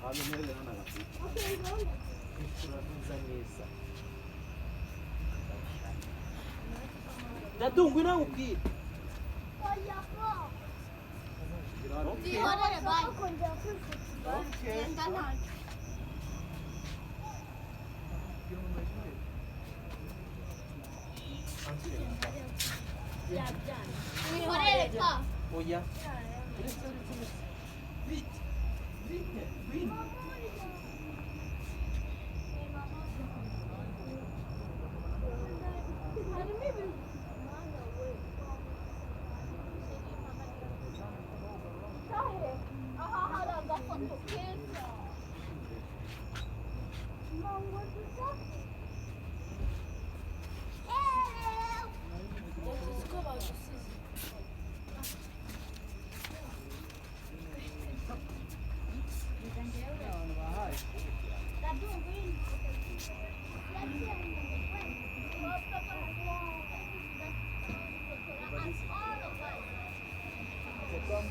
Hano intebe hano agapira. Uravuza neza. Dadu, ngwino nkubwire. Byihorere, bye. Okay. Genda ntacyo. Wihorere pa. Oya. Uretse, uretse, uretse. Vite. Vite. Ngwino. Harimo ibintu. Aha hari agafoto keza. Ngo dusahe. Uzi ko badusize. Abantu bahaye. C'est comme